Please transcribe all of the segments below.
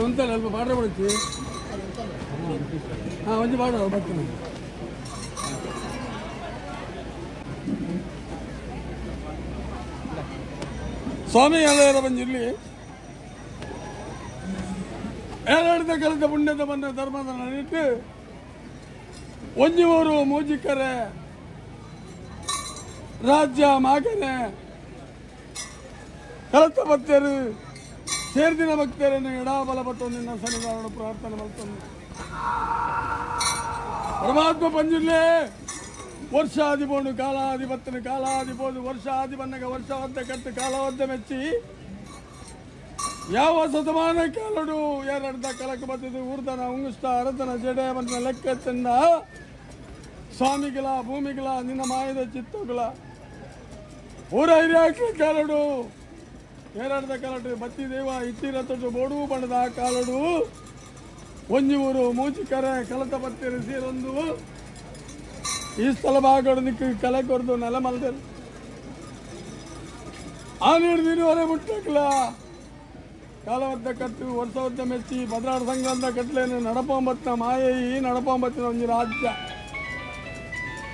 ಉಂಟಲ್ಲ ಅಲ್ಪ ಬಾರ್ಡರ್ ಬರುತ್ತೆ. ಹಾಂ, ಒಂಜಿ ಬಾರ್ಡರ್ ಬರ್ತೀನಿ. ಸ್ವಾಮಿ ಎಲ್ಲ ಬಂದಿರಲಿ. ಏಳಾಡಿದ ಕಲಿತ ಪುಣ್ಯದ ಬಂದ ಧರ್ಮದ ನಡೆಯಿಟ್ಟು ಒಂಜಿ ಊರು ಮೂಜಿಕರೆ ರಾಜ್ಯ ಮಾಗನೆ ಕಲತ ಭಕ್ತರು ಸೇರ್ದಿನ ಭಕ್ತರನ್ನು ಎಡಾಬಲ ಬತ್ತು ನಿನ್ನ ಸನ್ನಿಧಾನ ಪ್ರಾರ್ಥನೆ ಮಾಡ್ತಾನೆ. ಪರಮಾತ್ಮ ಪಂಜಿರ್ಲೆ ವರ್ಷಾದಿಪೋಣು ಕಾಲಾಧಿಪತ್ತನು ಕಾಲಾದಿಪೋದು ವರ್ಷಾದಿ ಬನ್ನಗ ವರ್ಷವದ್ದ ಕಟ್ಟು ಕಾಲವದ್ದ ಮೆಚ್ಚಿ ಯಾವ ಶತಮಾನ ಕಾಲಡು ಎರಡ್ದ ಕಲಕ ಬತ್ತಿದ್ದು ಊರ್ದನ ಉಂಗುಸ್ತ ಅರತನ ಜಡೆ ಬಂದ ಲೆಕ್ಕ ತಿಂದ ಸ್ವಾಮಿಗಳ ಭೂಮಿಗಳ ನಿನ್ನ ಮಾಯದ ಚಿತ್ತಗಳ ಊರ ಹಿರಿಯಾಕ್ಲ ಕಾಲಡು ಎರಡ್ದ ಕಾಲಡು ಬತ್ತಿ ದೇವ ಇತ್ತಿರ ತೊಟ್ಟು ಬೋಡು ಬಣ್ಣದ ಕಾಲಡು ಒಂಜಿ ಊರು ಮೂಚಿಕರೆ ಕಲತ ಬತ್ತಿರ ಸೀರೊಂದು ಈ ಸ್ಥಳ ಭಾಗಡು ನಿಕ್ಕ ಕಲೆ ಕೊರದು ನೆಲ ಮಲ್ದರು ಆ ನೀರು ಮುಟ್ಟಕ್ಲ ಕಾಲವದ್ದ ಕಟ್ಟು ವರ್ಷವದ್ದ ಮೆಚ್ಚಿ ಭದ್ರಾಡ ಸಂಘದ ಕಟ್ಲೇನು ನಡಪೊಂಬತ್ತಿನ ಮಾಯೆಯಿ ನಡಪೊಂಬತ್ತಿನ ಒಂದು ರಾಜ್ಯ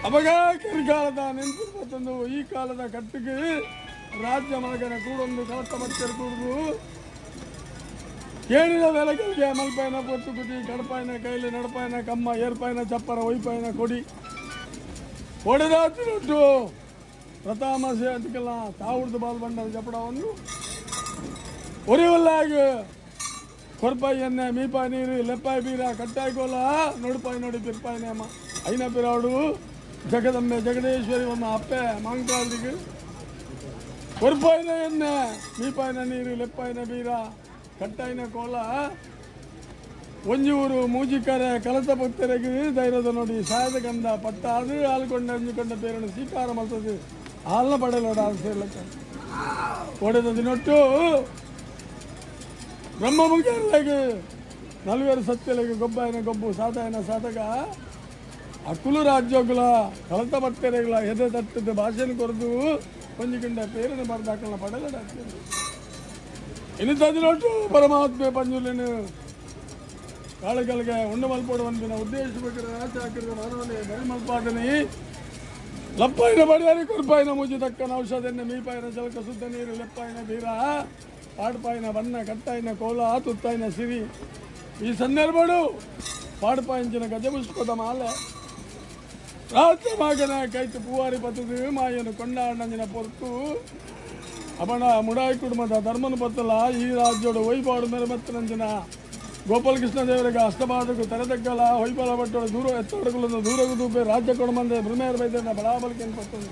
ಅವಾಗ ಕರಿಕಾಲದ ನೆನಪು ಮತ್ತೊಂದು ಈ ಕಾಲದ ಕಟ್ಟಿಗೆ ರಾಜ್ಯ ಮಲಗನ ಕೂಡೊಂದು ಕಲತ ಬತ್ತರ ಕೂಡುದು ಕೇಳಿದ ವೆಲಗಳಿಗೆ ಮಲ್ಪಾಯನ ಪೊತ್ತು ಕುದಿ ಕಡಪಾಯನ ಕೈಲಿ ನಡಪಾಯನ ಕಮ್ಮ ಏರ್ಪಾಯನ ಚಪ್ಪರ ಒಯ್ಪಾಯನ ಕೊಡಿ ಒಡೆದಾತಿನೊಟ್ಟು ಪ್ರತಾಮಸೆ ಅಂತಕಲ್ಲ ತಾವುಡ್ದು ಬಾಲ್ ಬಂಡದ ಚಪಡವನ್ನು ಒರಿವಲ್ಲಾಗ ಕೊರ್ಪಾಯಿ ಎಣ್ಣೆ ಮೀಪಾಯಿ ನೀರು ಲೆಪ್ಪಾಯಿ ಬೀರ ಕಟ್ಟಾಯಿ ಕೋಲ ನೋಡುಪಾಯಿ ನೋಡಿ ಪಿರ್ಪಾಯಿ ನೇಮ ಐನ ಪಿರಾಡು ಜಗದಂಬೆ ಜಗದೀಶ್ವರಿ ಒಂದು ಅಪ್ಪೆ ಮಾಂಕಾಳಿಗೆ ಕೊರ್ಪಾಯಿನ ಎಣ್ಣೆ ಮೀಪಾಯಿನ ನೀರು ಲೆಪ್ಪಾಯಿನ ಬೀರ ಕಟ್ಟಾಯಿನ ಕೋಲ ಒಂಜಿ ಊರು ಮೂಜಿಕರೆ ಕಲತ ಭಕ್ತರಿಗೆ ಧೈರ್ಯದ ನೋಡಿ ಸಾಯದ ಗಂಧ ಪಟ್ಟ ಅದು ಹಾಲ್ಕೊಂಡ ಅಂಜಿಕೊಂಡ ಪೇರನ್ನು ಸ್ವೀಕಾರ ಮಾಡ್ತದೆ ಹಾಲನ್ನ ಪಡೆಯಲೋಡ ಹಾಲು ಸೇರ್ಲಕ್ಕ ಒಡೆದ ದಿನೊಟ್ಟು ಬ್ರಹ್ಮಮುಖಿಯರಿಗೆ ನಲ್ವೇರು ಸತ್ಯಲಿಗೆ ಗೊಬ್ಬಾಯನ ಗೊಬ್ಬು ಸಾತಾಯನ ಸಾಧಕ ಅಕ್ಕುಲು ರಾಜ್ಯಗಳ ಕಲತ ಭಕ್ತರಿಗಳ ಎದೆ ತಟ್ಟದ ಭಾಷೆಯನ್ನು ಕೊರೆದು ಒಂಜಿಕೊಂಡ ಪೇರನ್ನು ಬರೆದಾಕಲ್ಲ ಪಡೆಯಲೋಡ ಇನ್ನು ದಿನೊಟ್ಟು ಪರಮಾತ್ಮೆ ಪಂಜುಲಿನ ಕಾಳುಗಳಿಗೆ ಉಂಡು ಮಲ್ಪಡುವಂತಿನ ಉದ್ದೇಶ ಬೇಕಾದ್ರೆ ಆಚಾಕಿರದ ಮಾನವನೇ ಬರಿ ಮಲ್ಪಾದನಿ ಲಪ್ಪಾಯಿನ ಬಡಿಯಾರಿ ಕೊರ್ಪಾಯಿನ ಮುಜಿ ತಕ್ಕನ ಔಷಧನೆ ಮೀಪಾಯಿನ ಜಲಕ ಶುದ್ಧ ನೀರು ಲೆಪ್ಪಾಯಿನ ಬೀರ ಪಾಡ್ಪಾಯಿನ ಬಣ್ಣ ಕಟ್ಟಾಯಿನ ಕೋಲ ತುತ್ತಾಯಿನ ಸಿರಿ ಈ ಸಂದರ್ಭಡು ಪಾಡ್ಪಾಯಿಂಚಿನ ಗಜಪುಷ್ಪದ ಮಾಲೆ ರಾತ್ರಿ ಮಗನ ಕೈತು ಪೂವಾರಿ ಬತ್ತದು ಮಾಯನು ಕೊಂಡಾಡಂಜಿನ ಪೊರ್ತು ಅಪಣ ಮುಡಾಯಿ ಕುಟುಂಬದ ಧರ್ಮನ ಬತ್ತಲ ಈ ರಾಜ್ಯೋಡು ವೈಪಾಡು ಮೆರಮತ್ತನಂಜಿನ ಗೋಪಾಲಕೃಷ್ಣ ದೇವರಿಗೆ ಅಷ್ಟಬಾಧಕು ತೆರೆದಕ್ಕಲ ಹೊಯ್ಪಾಲ ಭಟ್ಟೋಡು ದೂರ ಎತ್ತಡಗುలను ದೂರಗು ದೂಪೆ ರಾಜ್ಯ ಕೊಡಮಂದೆ ಭ್ರಮೇರ ಬೈದನ್ನ ಬಲಾಬಲಿಕೆ ಪತ್ತೊಂದು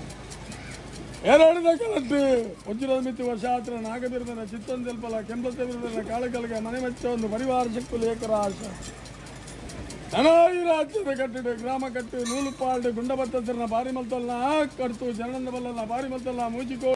ಏರಾಡಿದ ಕಲಟ್ಟು ವಜ್ರದ ಮಿತಿ ವರ್ಷಾತ್ರ ನಾಗಬಿರುದನ ಚಿತ್ತಂದೆಲ್ಪಲ ಕೆಂಪತೆ ಕಾಳಕಲ್ಗೆ ಮನೆ ಮೆಚ್ಚ ಒಂದು ಪರಿವಾರ ಶಕ್తులు ಏಕರಾಶ ಈ ರಾಜ್ಯದ ಕಟ್ಟಿಡು ಗ್ರಾಮ ಕಟ್ಟು ನೂಲುಪಾಲ್ಡು ಗುಂಡಬತ್ತನ ಬಾರಿ ಮಲ್ತಲ್ಲ ಕಡ್ತು ಜನನಂದ ಬಲ್ಲನ ಬಾರಿ ಮಲ್ತಲ್ಲ ಮೂಜಿಕೋ.